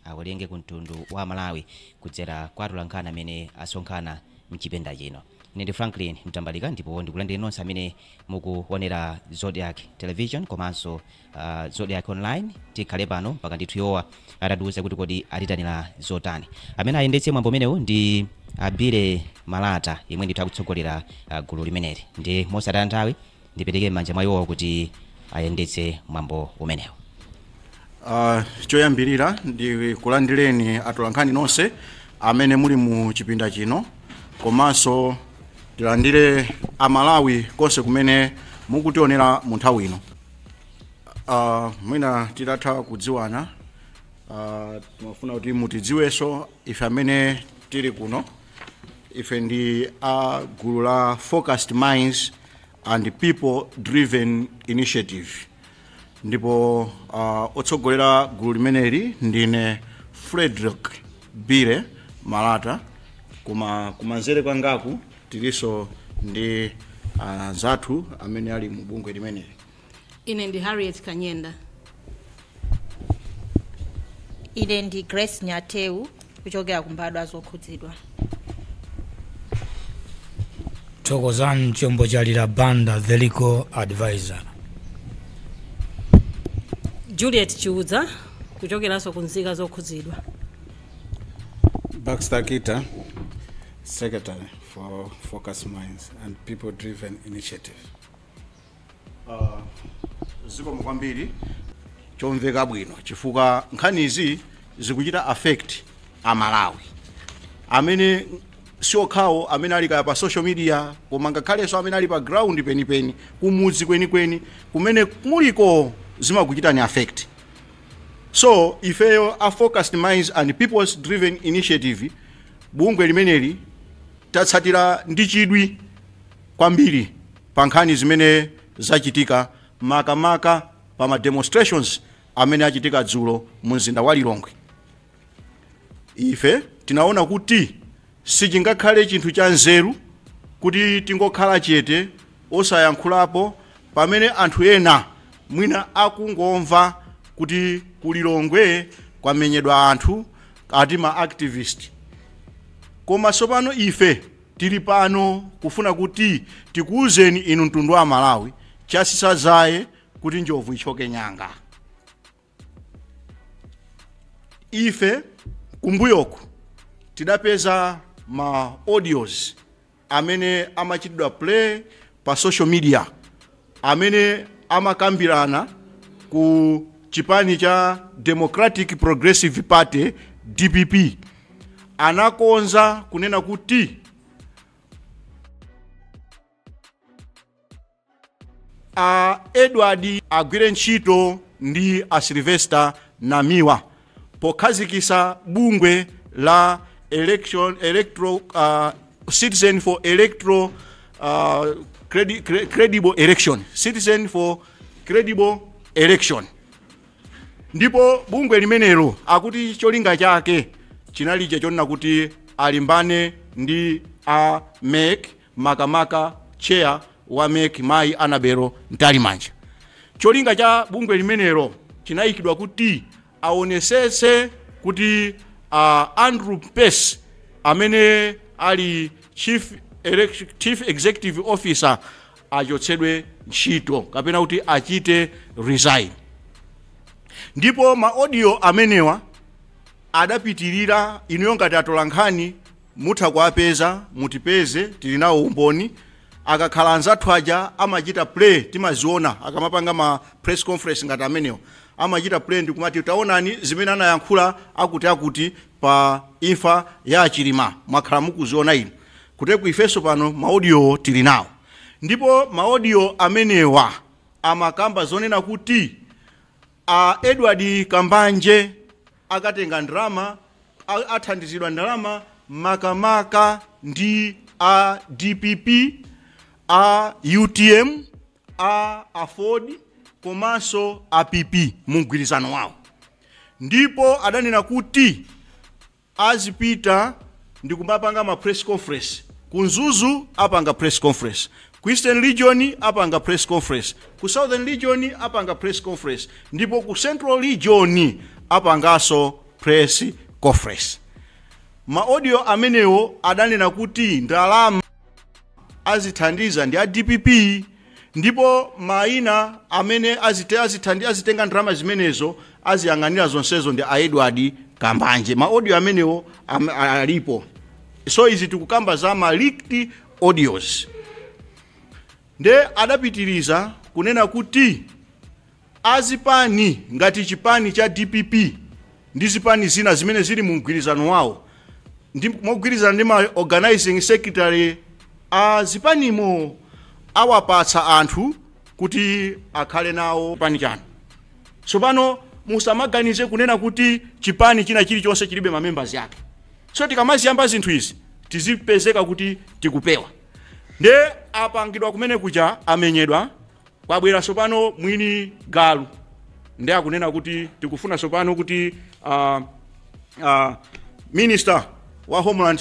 Awerenge ku mtundu wa Malawi kudzera kwa atolankhani amene asonkhana mchipinda chino. Ine ndi Franklin Mtambalika ndipo ndikulandire nonse amene mukuonera Zodiak Television komanso Zodiak Online. Tikhale pano mpaka ndithu iwowa atatiuza kuti kodi atitanira zotani. Amene ayendetse mwambo umenewu ndi Abile Malata, yemwe ndithu akutsogolera gulu limeneli. Ndi mosataya nthawi ndipereke m'manja mwa iwowa kuti ayendetse mwambo umenewu. Choyambirira ndi kulandireni atolankhani nonse amene muli mu chipinda chino, komanso tilandire Amalawi konse kumene mukutionera mu nthawi ino. Mwina titatha kudziwana, timafuna kuti mutidziwenso ife amene tili kuno. Ife ndi a gulu la Focused Minds and People Driven Initiative, ndipo otsogolera gulu limeneli ndine Frederick Bire Malata. Koma kumanzere kwangaku tilinso ndi anzathu amene ali mu bungwe limeneli. Ine ndi Harriet Kanyenda. Ine ndi Grace Nyateu kuchokera ku Mbadwa Zokhudzidwa. Thokozani Chombo Chalira Banda, the legal advisor. Juliet Chiudza kuchokeranso ku Nzika Zokhudzidwa. Baxter Kita, secretary for Focus Minds and People Driven Initiative. Zikomo kwambiri. Chomveka bwino, chifukwa nkhanizi zikuchita affect Amalawi amene siokhawo amene ali kaya pa social media, koma ngakhalenso amene ali pa ground penipeni, kumudzi kwenikweni kumene muliko, zimakuchitani affect. So ifeyo a Focused Minds and People's Driven Initiative, bungwe limeneli, tatsatira ndi chidwi kwambiri pa nkhani zimene zachitika, makamaka pa ma demonstrations amene achitika dzulo mu mzinda wa Lilongwe. Ife tinaona kuti sichingakhale chinthu cha nzeru kuti tingokhala chete osayankhulapo pamene anthu ena mwina akungomva kuti ku Lilongwe kwamenyedwa anthu, ati ma activist. Koma tsopano ife tili pano kufuna kuti tikuwuzeni inu mtundu wa Malawi chasisazaye kuti njovu ichoke nyanga. Ife kumbuyoku tidapeza ma audios amene amachitidwa play pa social media, amene amakambirana ku chipani cha Democratic Progressive Party, DPP. Anakonza kunena kuti a Edward agwire ntchito ndi a Sylvester Namiwa pokhazikisa bungwe la election electro Citizen for Electro Credible Election, Citizen for Credible Election. Ndipo bungwe limenelo akuti cholinga chake chinali chonena kuti alimbane ndi a MEC, makamaka chair wa MEC, Mayi Annabel Mtalimanja. Cholinga cha bungwe limenelo chinayikidwa kuti aonesese kuti Andrew Mpesi amene ali chief executive officer achotsedwe ntchito kapena kuti achite resign. Ndipo ma audio amenewa adapitirira. Inuyo ngati atolankhani mutha kuapeza, mutipeze, tili nawo umboni. Akakhala anzathu aja amachita play, timaziona akamapanga ma press conference ngati amenewa, amachita play ndikumati, "Taonani zimene anayankhula akuti akuti pa imfa ya Achilima." Mwakhala mukuziona inu kuteku. Ifenso pano ma audio tili nawo, ndipo ma audio amenewa amakamba zonena kuti a Edward Kambanje akatenga ndalama, athandizidwa ndalama makamaka ndi a DPP, a UTM, a AFORD komanso a PP mu mgwirizano wawo. Ndipo adanena kuti azipita ndi kumapanga ma press conference. Ku Mzuzu apanga press conference, ku Eastern Region apanga press conference, ku Southern Region apanga press conference, ndipo ku Central Region apanganso press conference. press conference. Ma audio amenewo adanena kuti ndalama azithandiza ndi a DPP, ndipo maina amene azitenga ndalama zimenezo, aziyang'anira zonsezo, ndi a Edward Kambanje. Ma audio amenewo alipo. So izi tikukamba za ma leaked audios. Nde adapitiriza kunena kuti azipani ngati chipani cha DPP ndi zipani zina zimene zili mu mgwirizano wawo, ndi mogwirizana ndi ma organizing secretary a zipanimo, awapatsa anthu kuti akhale nawo chipani chanu. Tsopano musamaganize kunena kuti chipani china chilichonse chilibe ma members yake. So tikamaziyamba zinthu izi, tizipezeka kuti tikupewa. Nde apangidwa kumene kuja, amenyedwa, kwabwera tsopano mwini galu, nde akunena kuti tikufuna tsopano kuti minister wa Homeland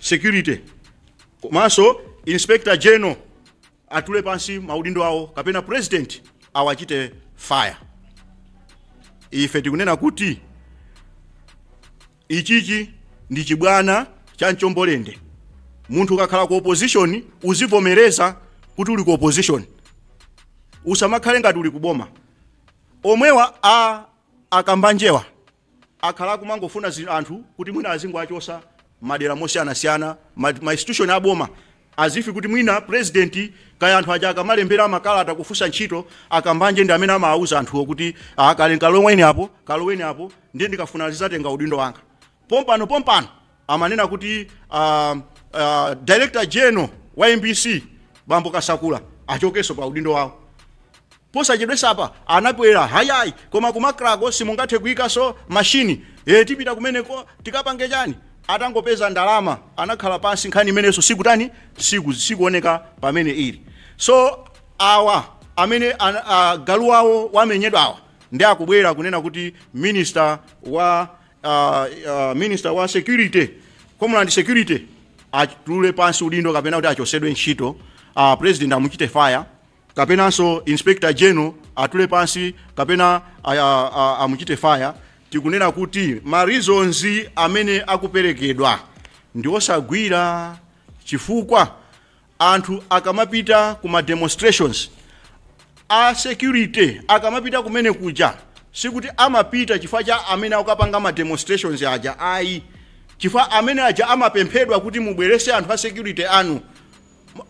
Security komanso Inspector General atule pansi maudindo awo kapena President awachite fire. Ife tikunena kuti ichichi ndi chibwana cha mchombolende. Munthu ukakhala ku opposition, uzivomereza kuti uli ku opposition, usamakhale ngati uli kuboma. Omwewa a akambanjewa akhala kumangofuna anthu kuti mwina azingoachosa madera mosiyanasiyana, ma institution aboma, azifi kuti mwina President kaya anthu aja akamalembera makalata kufunsa ntchito, akambanje ndi amene amawuza anthuwo kuti, "Ah, kale kaloweni apo, kaloweni apo, ndiye ndikafuna zizatenga udindo wanga pompano pompano." Amanena kuti Director General wa MBC, bambo Kasakula, achokenso pa udindo wawo. Posachedwesapa anabwera, hayayi, koma ku MACRA ko simungathe kuyikaso mashini e, tipita kumeneko tikapange chani. Atangopeza ndalama anakhala pansi. Nkhani imenenso sikutani, sikuoneka pamene ili. So awa amene galu wawo wamenyedwa awa ndi akubwera kunena kuti minister wa security, Homeland Security, atule pansi udindo kapena kuti achosedwe ntchito, President amuchite fire, kapenanso Inspector General atule pansi kapena amuchite fire. Tikunena kuti ma reasons amene akuperekedwa ndi osagwira, chifukwa anthu akamapita kuma demonstrations, a security akamapita kumene kuja, sikuti amapita chifukwa cha amene akukapanga ma demonstrations aja, ayi, chifukwa amene aja amapemphedwa kuti mubwerese anthu a security anu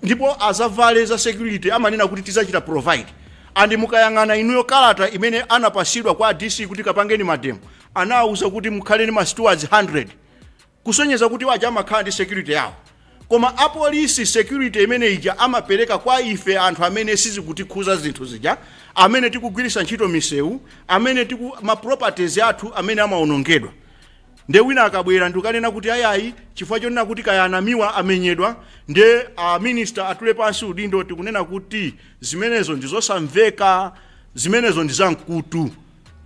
ndipo azavale za security, amanena kuti tizachita provide. And mukayang'ana inuyo kalata imene anapasidwa kwa DC kuti kapangeni ma demo, anawuza kuti mukhale ndi ma stewards 100, kusonyeza kuti waja amakhala ndi security yawo. Koma apolisi, security imene ija amapereka kwa ife anthu amene sizikutikhuza zinthu zija, amene tikugwiritsa ntchito misewu, amene tiku ma properties athu amene amawonongedwa. Nde wina akabwera ndikanena kuti ayayi, chifukwa chonena kuti kaya anamiwa amenyedwa, nde a minister atule pansi udindo, tikunena kuti zimenezo ndi zosamveka, zimenezo ndi zamkutu.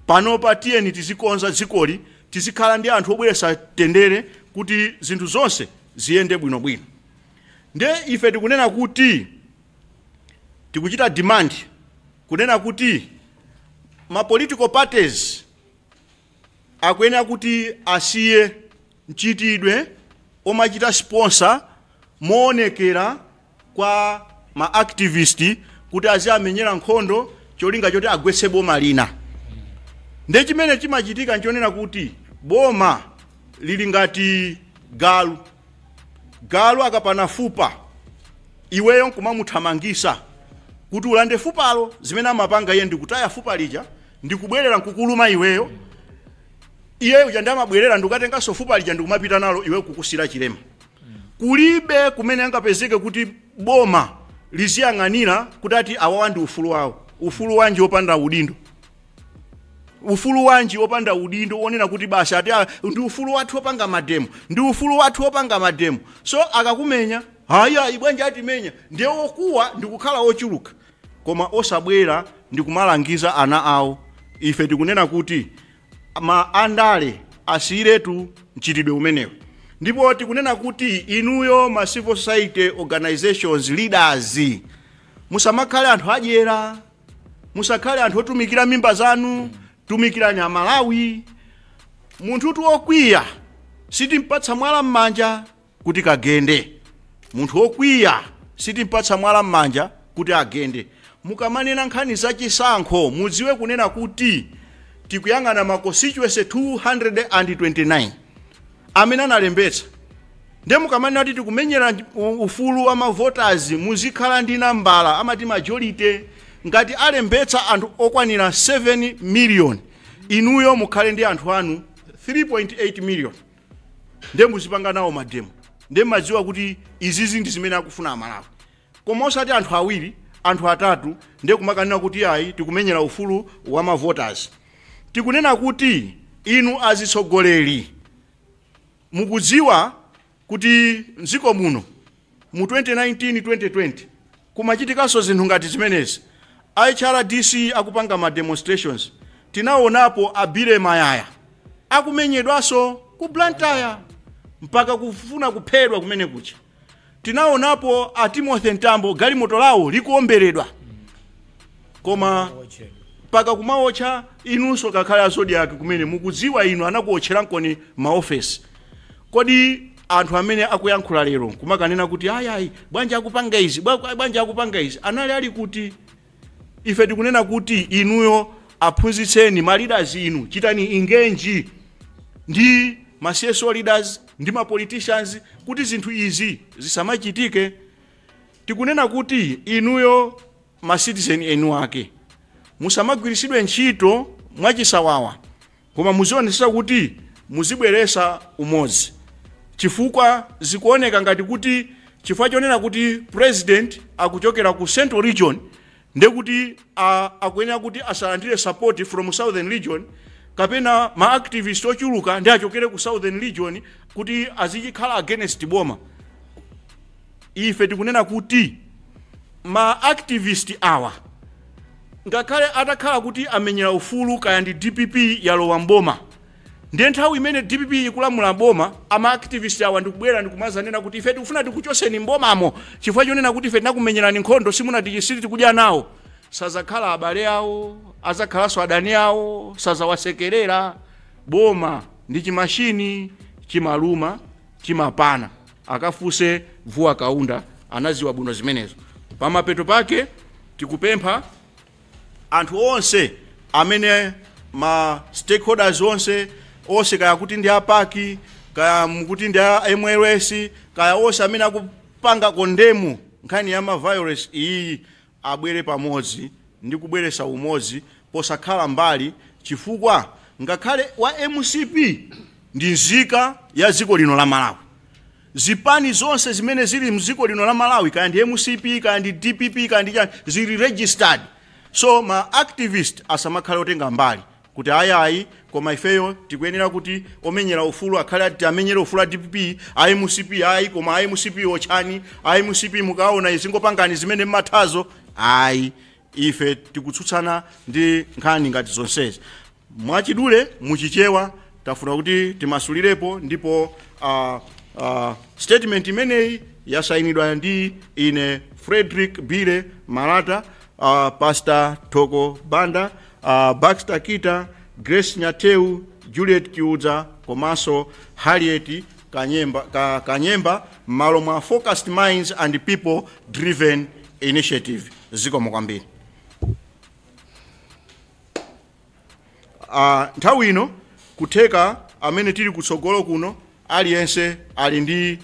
Panopa tiyeni tizikonza dzikoli, tizikhala ndi anthu obweretsa tendere kuti zinthu zonse ziyende bwinobwino. Nde ife tikunena kuti tikuchita demand kunena kuti ma political parties akuyenera kuti asiye mchitidwe omachita sponsor moonekera kwa ma activist kuti aziyamenyera nkhondo cholinga choti agwetse boma lina. Nde chimene chimachitika nchonena kuti boma lili ngati galu. Galu akapana fupa, iweyo nkumamuthamangisa kuti ulande fupalo, zimene amapanga iye ndikutaya fupa lija, ndikubwerera nkukuluma iweyo. Iye uja ndi amabwerera ndikukatenganso fupa lija ndikumapita nalo, iwe kukusira chilema. Kulibe kumene angapezeke kuti boma liziyang'anira kuti ati awawa ndi ufulu wawo. Ufulu wanji wopanda udindo? Ufulu wanji wopanda udindo wonena kuti basi ati, "Ah, ndi ufulu wathu wopanga ma demo, ndi ufulu wathu wopanga ma demo"? So akakumenya, haya, ibwanja atimenya, ndiye wokuwa ndikukhala wochuluka, koma osabwera ndikumalangiza ana awo. Ife tikunena kuti ma andale asiyiretu mchitidwe umenewu. Ndipo tikunena kuti inuyo ma civil society organizations leaders, musamakhale anthu adyera, musakhale anthu otumikira mimba zanu, tumikirani Amalawi. Munthutu wokwiya sitimpatsa mwala m'manja kuti kagende. Munthu wokwiya sitimpatsa mwala m'manja kuti agende. Mukamanena nkhani zachisankho, mudziwe kunena kuti tikuyang'ana ma constituency 229 amene analembetsa. Ndiye mukamanena kuti tikumenyera ufulu wa mavoters, muzikhala ndi nambala, amati majority. Ngati alembetsa anthu okwanira 7 million, inuyo mukhale ndi anthu anu 3.8 million, ndiye muzipanga nawo mademo, ndiye madziwa kuti izizi ndi zimene akufuna Amalawi. Koma osati anthu awiri, anthu atatu, ndiye kumakanena kuti ayi, tikumenyera ufulu wa mavoters. Tikunena kuti inu azitsogoleri mukudziwa kuti mdziko muno mu 2019, 2020 kumachitikanso zinthu ngati zimenezi. HRDC akupanga ma demonstrations, tinaonapo abire mayaya akumenyedwanso ku Blantyre mpaka kufuna kuphedwa kumene kucha. Tinaonapo a Timothy Mtambo galimoto lawo likuomberedwa, koma mpaka kumaotcha. Inunso kakhale a Zodiak kumene mukudziwa inu anakuotchera nkoni maofesi. Kodi anthu amene akuyankhula lero kumakanena kuti ayayi, bwanji akupanga izi, bwanji akupanga izi, anali ali kuti? Ife tikunena kuti inuyo aphunzitseni ma leaders inu, chitani engage ndi ma CSO leaders ndi ma politicians kuti zinthu izi zisamachitike. Tikunena kuti inuyo ma citizen enu ake musamagwiritsidwe ntchito mwachisawawa, koma muzionetsetsa kuti muzibweresa umodzi, chifukwa zikuoneka ngati kuti chifukwa chonena kuti president akuchokera ku Central Region, ndekuti akuyenera kuti asalandire support from Southern Region, kapena ma activist ochuluka ndi achokere ku Southern Region kuti azikhala against boma. Ife tikunena kuti ma activist awa, ngakhale atakhala kuti amenyera ufulu, kaya ndi DPP yalowa mboma, ndiye nthawi imene DPP ikulamula boma, ama activist awa ndikubwera ndikumazanena kuti ife tikufuna tikuchoseni mbomamo chifukwa chonena kuti ife tinakumenyerani nkhondo, simunati tikudya nawo, sazakhala abale awo, azakhalanso adani awo, sazawasekerera. Boma ndi chimashini, chimaluma chimapana. Akafuse Vuwa Kaunda, anaziwa bwino zimenezo. Pamapeto pake tikupempha anthu onse amene ma stakeholders onse onse, kaya kuti ndi a PAC, kaya mukuti ndi a MLS, kaya onse amene akupanga condemn nkhani ya ma violence iyi, abwere pamodzi ndi kubweresa umodzi posakhala mbali, chifukwa ngakhale wa MCP ndi nzika ya dziko lino la Malawi. Zipani zonse zimene zili mdziko lino la Malawi, kaya ndi MCP, kaya ndi DPP, kaya ndi chani, zili registered. So ma activist asamakhale otenga mbali kuti ayayi, koma ifeyo tikuyenera kuti omenyera ufulu akhale ati amenyera ufulu a DPP, a MCP ayi, koma a MCP otchani, a MCP mukaona izingopangani zimene mmathazo. Ayi, ife tikutsutsana ndi nkhani ngati zonsezi. Mwachidule muchichewa tafuna kuti timasulirepo, ndipo statement imeneyi yasayinidwa ndi ine Frederick Bile Malata, Pastor Toko Banda, Baxter Kita, Grace Nyateu, Juliet Kiudza komanso Harriet Kanyemba, Kanyemba, m'malo mwa Focused Minds and People Driven Initiative. Zikomo kwambiri. Nthawi ino kutheka amene tili kutsogolo kuno aliyense ali ndi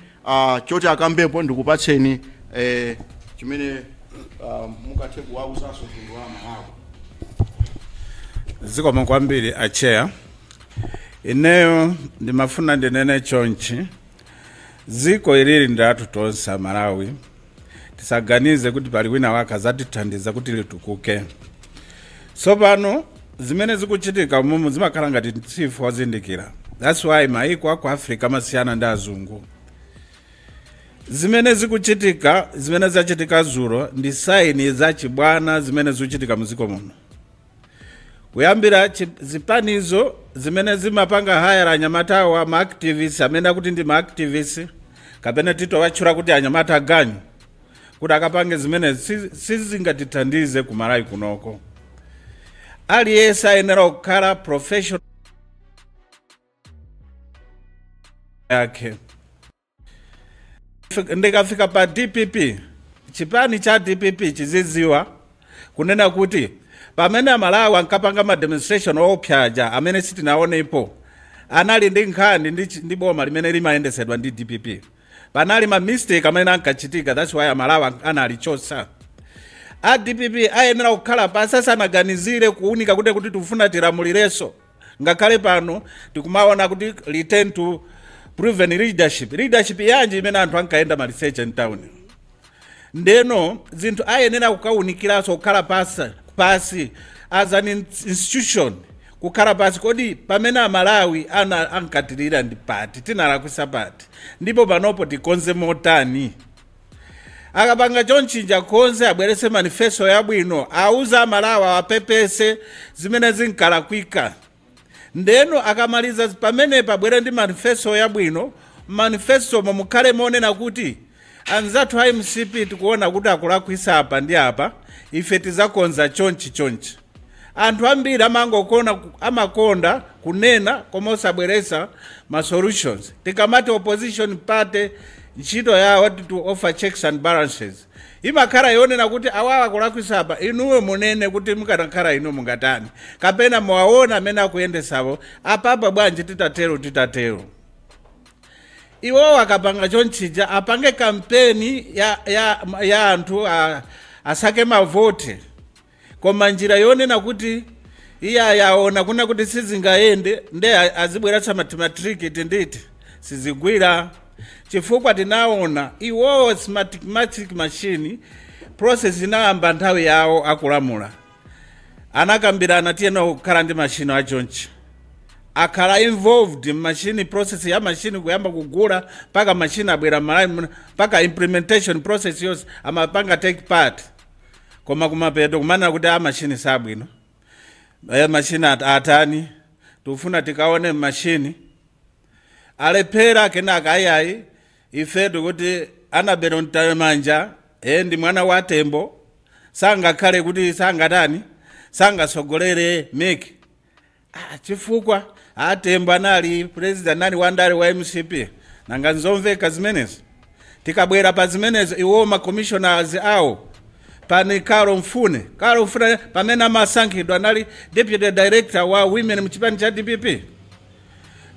choti akambepo. Ndikupatseni chimene mungathe kuwauzanso mtundu wa Malawi. Zikomo kwambiri, acheya. Ineyo ndimafuna ndinene chonchi: dziko ilili ndi tonse Amalawi. Tisaganize kuti pali wina wake azatithandiza kuti litukuke. Tsopano zimene zikuchitika mumu zimakhala ngati tsifu wazindikira. That's why maiko aku Africa amasiyana ndi azungu. Zimene zikuchitika, zimene zachitika zulo, ndi sign zachibwana zimene zikuchitika muziko muno, kuyambira zipanizo zimene zimapanga hire anyamata awa, ma activists amene akuti ndi ma activists, kapena tito watchula kuti anyamata aganyu, kuti akapange zimene sizingatithandize ku Malawi kunoko. Aliyense ayenera kukhala professional. yake. Ndikafika pa DPP, chipani cha DPP chiziziwa kunena kuti pamene Amalawi ankapanga ma demonstration opyaja amene sitinaonepo, anali ndi nkhani ndi boma limene limayendesedwa ndi DPP. Panali ma mistake amene ankachitika, that's why Amalawi analichosa. A DPP ayenera kukhala pasi asanaganizire kuunika kuti tifuna tilamulirenso. Ngakhale pano tikumaona kuti return to proven leadership. Leadership yanji imene anthu ankaenda ma research in town? Ndeno zinthu ayenera kukawunikiranso, kukhala pasi as an institution, kukhala pasi, kodi pamene Amalawi ana ankatirira ndi pati, tinalakwisa pati, ndipo panopo tikonze motani? Akapanga chonchinja konse, abwerese manifesto yabwino, auza Amalawi, awapepese zimene zinkalakwika. Ndeno akamaliza pamene pabwere ndi manifesto yabwino, manifesto mukhale monena kuti anzathu a MCP tikuona kuti akulakwisa apa ndi apa, ife tizakonza chonchi chonchi. Anthu ambiri amangokona, amakonda kunena koma osabweresa ma solutions. Tikamati opposition party, ntchito yawo to offer checks and balances, imakhala yonena kuti awawa akulakwisa apa, inuwe munene kuti mukanakhala inu mungatani, kapena muwaona amene akuyendesawo apapa bwanji titatero titatero. Iwowo akapanga chonchija, apange kampeni ya anthu asake mavote, koma njira yonena kuti iye ayaona kuna kuti sizingayende nde azibweretsa mathematikiti nditi sizigwira, chifukwa tinaona iwowo Smartmatic machine process inayamba nthawi yawo akulamula. Anakambirana, tiyena kukhala ndi machine achonchi, akhala involved machine process ya machine, kuyamba kugula mpaka machine abwera Malawi, mpaka implementation process yonse amapanga take part. Koma kumapeto kumanena kuti a machine sabwino, aya machine atani, tikufuna tikaone machine. Alephera. Kenaka ayiayi, ife tikuti Annabel Mtalimanja ndi mwana wa Tembo, sangakhale kuti sangatani, sangasogolere MEC. Chifukwa aTembo anali president, anali wandale wa MCP. Nanga nzomveka zimenezo? Tikabwera pa zimenezo, iwo ma commissioners awo pani Carol Mfune. Carol Mfune pamene amasankhidwa anali deputy director wa women mchipani cha DPP.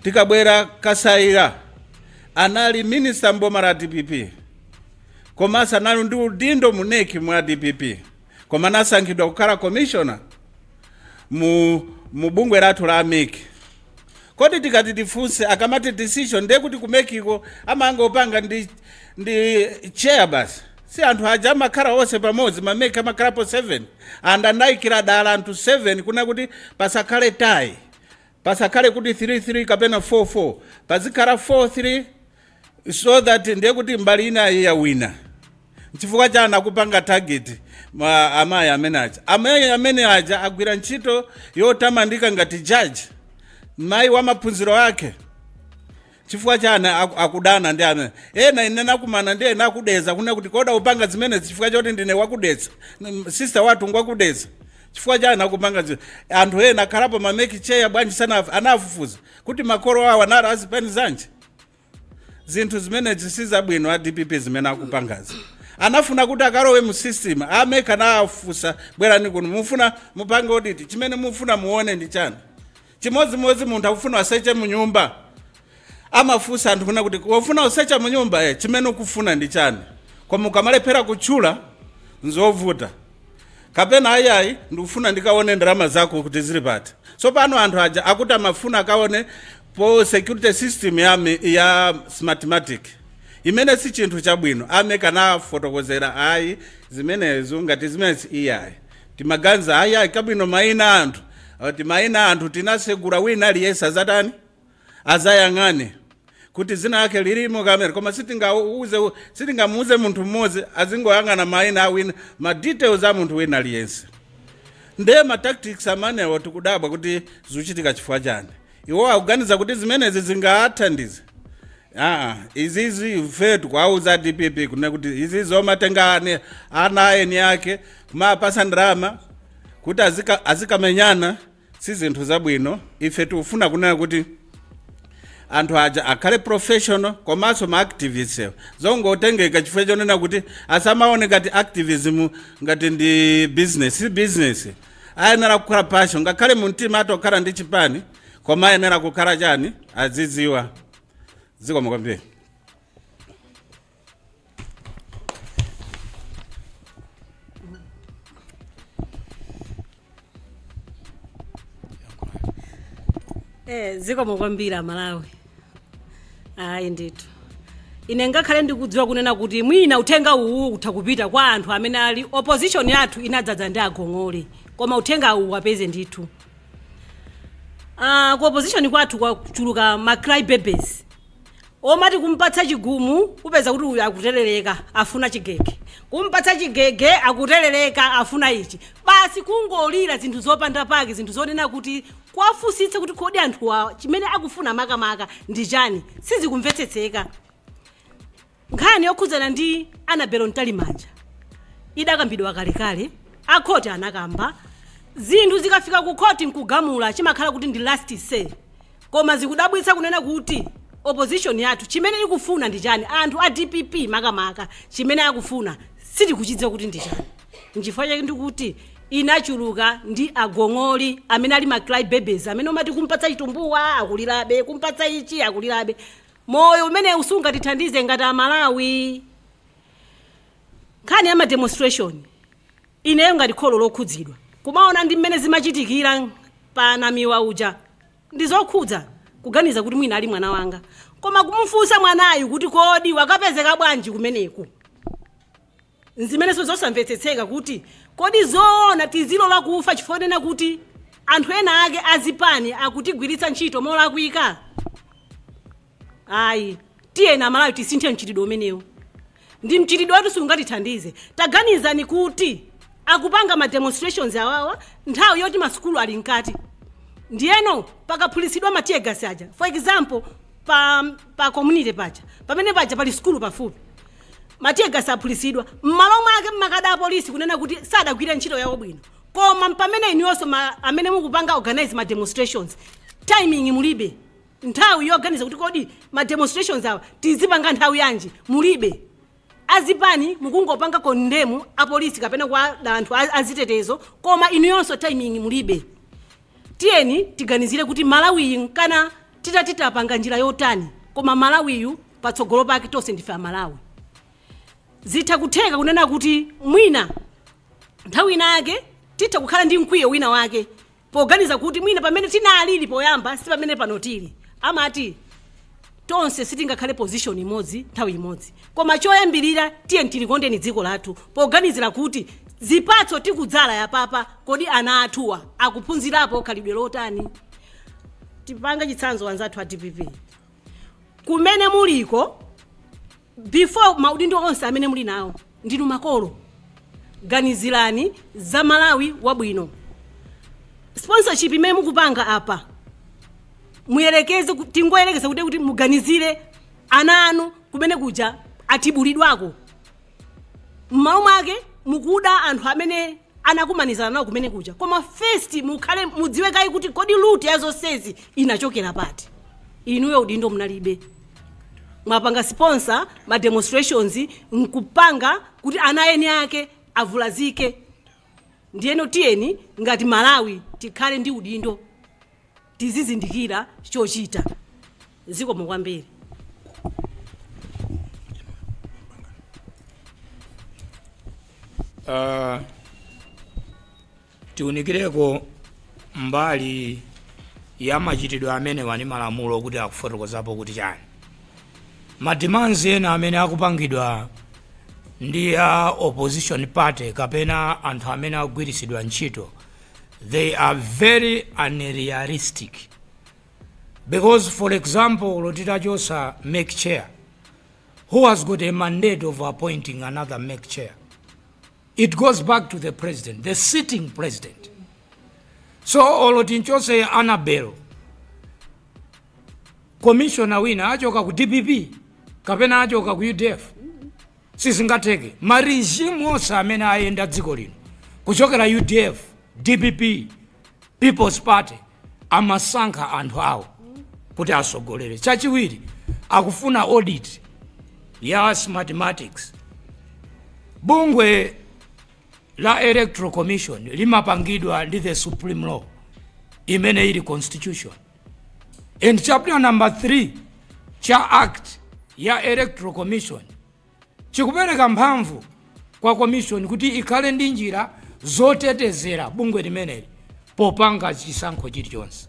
Tikabwera Kasaira, anali minister mboma la DPP, komanso anali ndi udindo mu NEC mwa DPP, koma anasankhidwa kukhala commissioner mu bungwe lathu la MEC. Kodi tikati tifunse, akamati decision ndiye kuti ku MEC ko amangopanga ndi chair basi? Si anthu aja amakhala onse pamodzi? Ma MEC amakhalapo 7, and anayikira dala anthu 7 kuna kuti pasakhale tie, pasakhale kuti 3-3 kapena 4-4, pazikhala 4-3, so that ndiye kuti mbali ina yawina. Chifukwa chani akupanga target ma amayi amene aja? Amayi amene aja agwira ntchito yotamandika ngati judge, mayi wa maphunziro ake. Chifukwa chani akudana ndi amene ena? Ine nakumana ndi ena akudeza kuna kuti koda upanga zimenezi chifukwa choti ndine wakudetsa, sister wathu ngwakudetsa. Chifukwa chani akupanga anthu ena akhalapo ma MEC chair bwanji sana anafufuza kuti makolo awo anali azipani zanji? Zinthu zimenezi sizabwino a DPP zimene akupangazi. Anafuna kuti akalowe mu system, a MEC anawafunsa, "Bwerani kuno, mufuna mupange audit, chimene mufuna muone ndi chani?" Chimodzimodzi munthu akufuna aseche munyumba, amafunsa anthu kuna kuti wofuna usecha munyumba, chimene ukufuna ndi chani? Koma ukamalephera kutchula, nzovuta. Kapena ayayi, ndikufuna ndikaone ndalama zako kuti zili pati. So pano anthu aja akuti amafuna akaone po security system ya Smartmatic, imene si chinthu chabwino. A MEC anafotokozera, ayi, zimenezo ngati zimenezi iyayi. Timaganiza ayi, ayi, kabwino mayina anthu, ati mayina anthu tinasegura, wina aliyense azatani, azayang'ane kuti zina lake lilimo kamene. Koma sitingamuuze munthu mmodzi azingoyang'ana mayina awina, ma details a munthu wina aliyense. Ndiye ma tactics amanewo tikudabwa kuti zikuchitika chifukwa chani. Iwo akuganiza kuti zimenezi zingathandize. Aa, izizi ife tikuauza DPP kune kuti izizi zomatenga ana eni ake kumapasa ndalama kuti azikamenyana si zinthu zabwino. Ife tikufuna kunena kuti Anthu aja akhale professional, komanso ma activists ewo zongotengeka chifukwa chonena kuti asamaone ngati activism ngati ndi business. Si business, ayenera kukhala passion. Ngakhale mu mtima atokhala ndi chipani, koma ayenera kukhala chani, aziziwa. Zikomo kwambiri. Zikomo kwambiri Amalawi. Ayi ndithu, ine ngakhale ndikudziwa kunena kuti mwina uthenga uwu utha kupita kwa anthu amene ali opposition yathu inadzadza ndi agong'ole, koma uthenga uwu apeze ndithu. Ku opposition kwathu kwachuluka ma cry babies omati kumpatsa chigumu upeza kuti uyu akuterereka afuna chigege, kumpatsa chigege akuterereka afuna ichi, basi kungolira zinthu zopanda pake, zinthu zonena kuti kwafusitse kuti kodi anthuwa chimene akufuna makamaka ndi chani, sizikumvetsetseka. Nkhani yokhudzana ndi Annabel Mtalimanja idakambidwa kalekale, akhoti anakamba zinthu zikafika ku khoti nkugamula chimakhala kuti ndi last say. Koma zikudabwitsa kunena kuti opposition yathu chimene ikufuna ndi chani, anthu a DPP makamaka chimene akufuna sitikuchidziwa kuti ndi chani. Nchifukwa chake ndikuti inachuluka ndi agong'oli amene ali ma cry babies, amene omati kumpatsa chitumbuwa akulirabe, kumpatsa ichi akulirabe. Moyo umene usungatithandize ngati Amalawi. Nkhani ya ma demonstration, ineyo ngati kholo lokhudzidwa kumaona ndi mmene zimachitikira pa Namiwa uja, ndi zokhudza kuganiza kuti mwina ali mwana wanga, koma kumufunsa mwanayu kuti kodi wakapezeka bwanji kumeneku, nzimenenso zosamvetsetseka kuti kodi zoona tizilola kufa chifukwa nena kuti anthu ena ake azipani akutigwiritsa ntchito molakwika. Ayi, tiyena Amalawi tisinthe mchitidwe umenewu, ndi mchitidwe watu sungatithandize. Taganizani kuti akupanga ma demonstrations awawa nthawi yoti masukulu ali mkati, ndiyeno pakaphulitsidwa ma tear gas aja. For example, pa community paja, pamene paja pali sukulu pafupi, ma tear gas aphulitsidwa, m'malo mwake mmakada apolisi kunena kuti sadagwire ntchito yawo bwino, koma pamene inuyonso amene mukupanga organize ma demonstrations, timing mulibe, nthawi yoganiza kuti kodi ma demonstrations awa tizipanga nthawi yanji mulibe. Azipani mukungopanga condemn apolisi kapena kwa anthu azitetezo, koma inuyonso timing mulibe. Tiyeni tiganizire kuti Malawiyu nkana titatitapanga njira yotani, koma Malawiyu patsogolo pake tonse ndife Amalawi. Zitha kutheka kunena kuti mwina nthawi ina yake titha kukhala ndi mkwiyo wina wake poganiza kuti mwina pamene tinalili poyamba si pamene pano tili. Amati tonse sitingakhale position imodzi nthawi imodzi, koma choyambirira tiyeni tilikondeni dziko lathu poganizira kuti zipatso tikudzala yapapa, kodi ana athuwa akuphunzirapo khalidwe lotani. Tipange chitsanzo anzathu a DPP kumene muliko, before maudindo onse amene muli nawo ndinu makolo, ganizirani za Malawi wabwino. Sponsorship imene mukupanga apa muyelekeze, tingoyerekeza kuti muganizire ana anu kumene kuja atibulidwako, m'malo mwake mukuda anthu amene anakumanizana nawo kumene kuja. Koma first mukhale mudziwe kayi kuti kodi root ya zonsezi inachokera pati. Inuyo udindo munalibe, mwapanga sponsor ma demonstrations nkupanga kuti ana eni ake avulazike. Ndiyeno tiyeni ngati Malawi tikhale ndi udindo, tizizindikira chochita. Zikomo kwambiri. Tiunikireko mbali ya machitidwe amene wani malamulo kuti akufotokozapo kuti chani. Ma demands ena amene akupangidwa ndi a opposition party kapena anthu amene akugwiritsidwa ntchito, they are very unrealistic. Because for example, lotitachosa MEC chair, who has got a mandate of appointing another MEC chair? It goes back to the president, the sitting president. So olotinchose Annabel, commissioner wina achoka ku DPP kapena achoka ku UDF, sizingatheke. Ma regime onse amene ayenda dziko lino kuchokera UDF, DPP, People's Party amasankha anthu awo. Kuti asogolere. Chachiwiri, akufuna audit ya Smartmatic. Bungwe la Electoral Commission limapangidwa ndi the supreme law imene ili Constitution, and chapter number 3 cha Act ya Electoral Commission chikupereka mphamvu kwa commission kuti ikhale ndi njira zotetezera bungwe limeneli popanga chisankho chilichonse.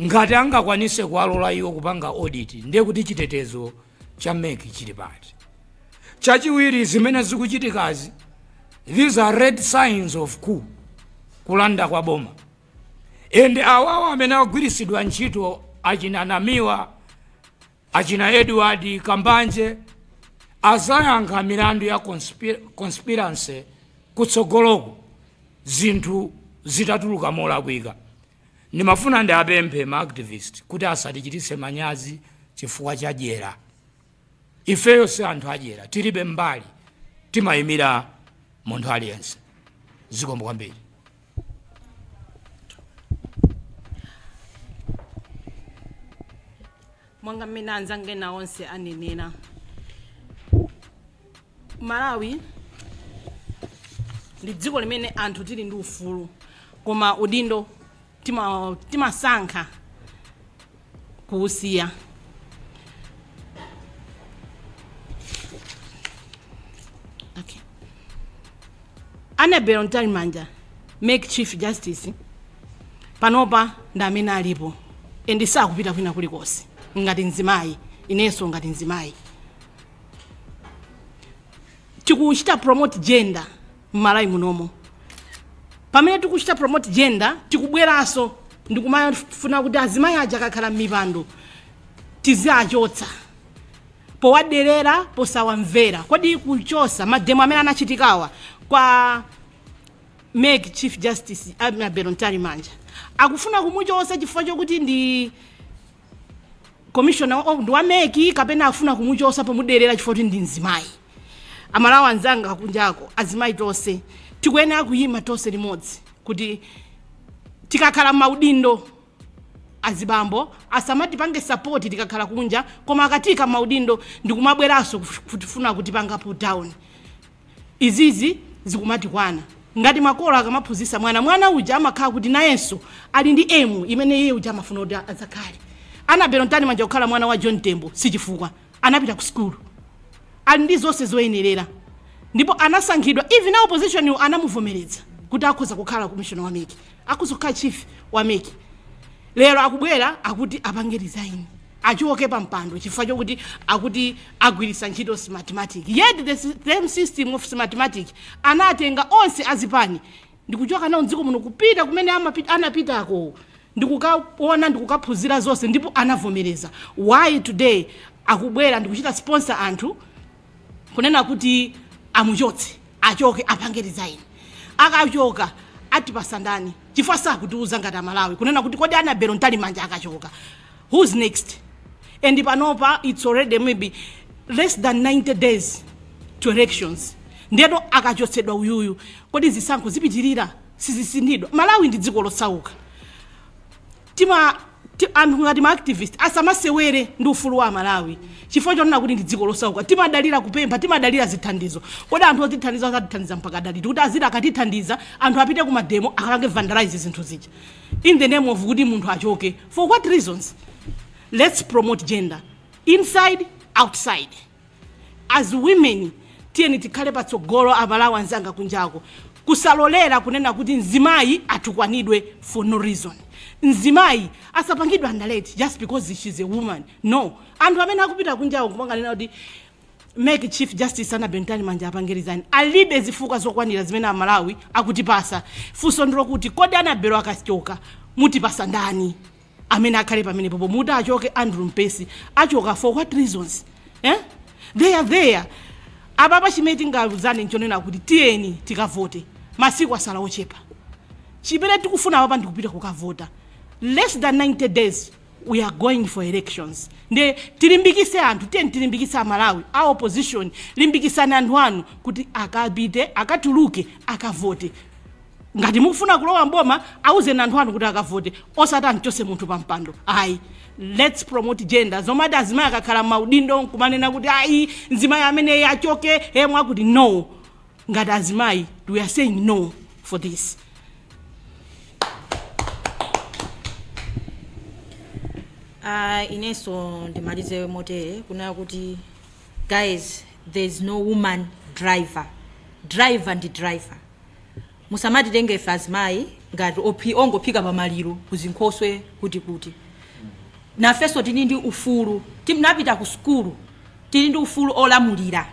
Ngati angakwanise kuwalola iwo kupanga audit, ndiye kuti chitetezo cha MEC chili pati? Chachiwiri, zimene zikuchitikazi, these are red signs of coup, kulanda kwa boma. And awawo amene agwirisidwa ntchito, achina Namiwa, achina Edward Kambanje, azayankha milandu ya conspiracy kutsogoloko zinthu zitatuluka molakwika. Ndimafuna ndiapemphe ma activist kuti asatichititse manyazi chifukwa cha dyera. Ifeyo si anthu adyera, tilibe mbali, timayimira munthu aliyense. Zikomo kwambiri. Mwanga mmene anzanga ena onse anenera, Malawi ndi dziko limene anthu tili ndi ufulu, koma udindo timasankha kuusiya. Okay. Annabel Mtalimanja, MEC Chief Justice, panopa ndi amene alipo and sakupita kwina kulikonse. Ngati mzimayi, inenso ngati mzimayi, tikuchita promote gender m'Malawi munomo. Pamene tikuchita promote gender, tikubweranso ndikumafuna kuti azimayi aja akakhala m'mipando tiziachotsa powaderera, posawamvera. Kodi kuchosa ma demo amene anachitikawa kwa MEC Chief Justice Annabel Mtalimanja, akufuna kumuchosa chifukwa chokuti ndi commissioner, ndi wa MEC, kapena afuna kumuchosa pomuderera chifukwa kuti ndi mzimayi? Amalawi anzanga kunjako, azimayi tonse tikuyenera kuyima tonse limodzi kuti tikakhala maudindo, azibambo asamatipange support tikakhala kunja, koma akatika maudindo ndikumabweranso kutifuna kutipanga pull down. Izizi zikumatikwana. Ngati makolo akamaphunzitsa mwana, mwana uja amakhala kuti nayenso ali ndi aim imene iye uja amafuna kuti adzakhale. Annabel Mtalimanja kukhala mwana wa John Tembo sichifukwa. Anapita ku sukulu, ali ndi zonse zoyenerera, ndipo anasankhidwa. Even opposition iwo anamuvomeretsa kuti akhoza kukhala commissioner wa MEC, akhoza kukhala chief wa MEC. Lero akubwera akuti apange resign, achoke pa mpando chifukwa chokuti akuti agwiritsa ntchito Smartmatic. Yet the same system of Smartmatic anatenga onse azipani ndikuchoka nawo mdziko muno kupita kumene anapitako ndikukaona, ndikukaphunzira zonse, ndipo anavomereza. Why today akubwera ndikuchita sponsor anthu kunena kuti amuchotse, achoke, apange resign? Akachoka atipasa ndani? Chifukwa sakutiuza ngati Amalawi kunena kuti kodi Annabel Mtalimanja akachoka, who's next? And panopa it's already maybe less than 90 days to elections. Ndiyeno akachotsedwa uyuyu, kodi zisankho zipitirira? Sizisindidwa. Malawi ndi dziko losauka. Anthu ngati ma activist asamasewere ndi ufulu wa Malawi chifukwa chonena kuti ndi dziko losauka. Timadalira kupempha, timadalira zithandizo. Kodi anthu otithandiza azatithandiza mpaka daliti kuti aziti akatithandiza anthu apite ku ma demo, akapange vandalize zinthu zija in the name of kuti munthu achoke? For what reasons? Let's promote gender inside, outside. As women, tiyeni tikhale patsogolo. Amalawi anzanga kunjako, kusalolera kunena kuti mzimayi atukwanidwe for no reason, mzimayi asapangidwe underrate just because she's a woman, no. Anthu amene akupita kunjawo kumanganena kuti MEC Chief Justice Annabel Mtalimanja apange resign alibe zifukwa zokwanira zimene Amalawi akutipasa. Funso ndilokuti kodi Annabel akachoka mutipasa ndani amene akhale pamenepopo? Muti achoke Andrew Mpesi, achoka for what reasons, eh? They are there. Apapa chimene tingauzane nchonena kuti tiyeni tikavote. Masiku asala ochepa. Chimene tikufuna apapa ndikupita kukavota. Less than 90 days we are going for elections. Nde tilimbikise anthu, tiyeni tilimbikise Amalawi. A opposition, limbikisani anthu anu kuti akapite, akatuluke, akavote. Ngati mukufuna kulowa mboma, auzeni anthu anu kuti akavote, osati amchose munthu pa mpando, ayi. Let's promote gender. Zomati azimayi akakhala maudindo nkumanena kuti ayi, mzimayi ameneyi achoke emwe akuti no. Ngati azimayi, we are saying no for this. Inenso ndimalize motere kunena kuti, guys, there is no woman driver. Driver ndi driver. Musamatitenge ife azimayi ngati ongophika pamaliro, kuzinkhoswe, kuti nafenso tili ndi ufulu. Timnapita ku sukulu, tili ndi ufulu olamulira.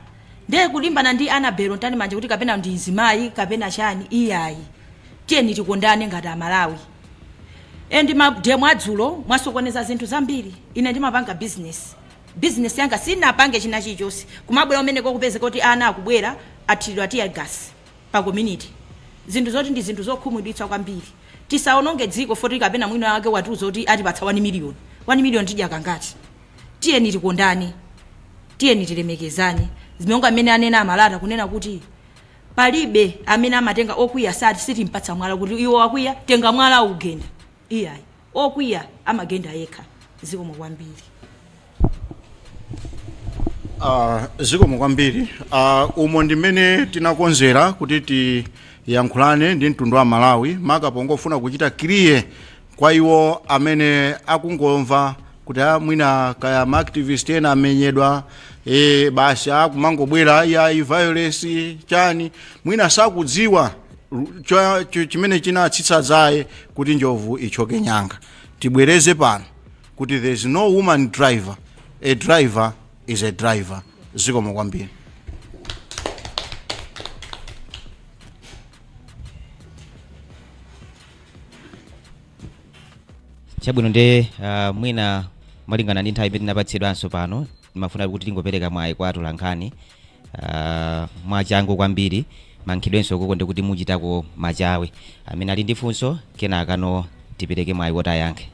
Ndiye kulimbana ndi Annabel Mtalimanja kuti kapena ndi mzimayi kapena chani, iyayi. Tiyeni tikondane ngati Amalawi. And ma demo adzulo mwasokoneza zinthu zambiri. Ine ndimapanga business, business yanga sinapange china chilichonse. Kumabwera umene kokupezeka kuti ana akubwera athiridwa tear gas pa community, zinthu zoti ndi zinthu zokhumudwitsa kwambiri. Tisaononge dziko foti kapena mwina wake watiuza kuti atipatsa 1 million. 1 million tidya kangati? Tiyeni tikondane, tiyeni tilemekezane. Zimonga amene anena amalata kunena kuti palibe amene amatenga okwiya, sati sitimpatsa mwala kuti iwo akwiya, tenga mwala ugenda, iyayi. Okwiya amagenda yekha. Zikomo kwambiri. Zikomo kwambiri. Umo ndi mmene tinakonzera kuti tiyankhulane ndi mtundu wa Malawi, maka pongofuna kuchita clear kwa iwo amene akungomva kuti mwina kaya ma activist ena amenyedwa, basi akumangobwera ya violence chani, mwina sakudziwa chimene chinatsitsa dzaye kuti njovu ichoke nyanga. Tibwereze pano kuti there is no woman driver, a driver is a driver. Zikomo kwambiri. Chabwino, ndi mwina malingana ndi nthawi imene tinapatsidwanso pano, timafuna kuti tingopereka mwayi kwa atolankhani mwachangu kwambiri, mankhidwenso koko ndikuti muchitako machawe amene ali ndi funso, kenakano tipereke mwayi woti ayankhe.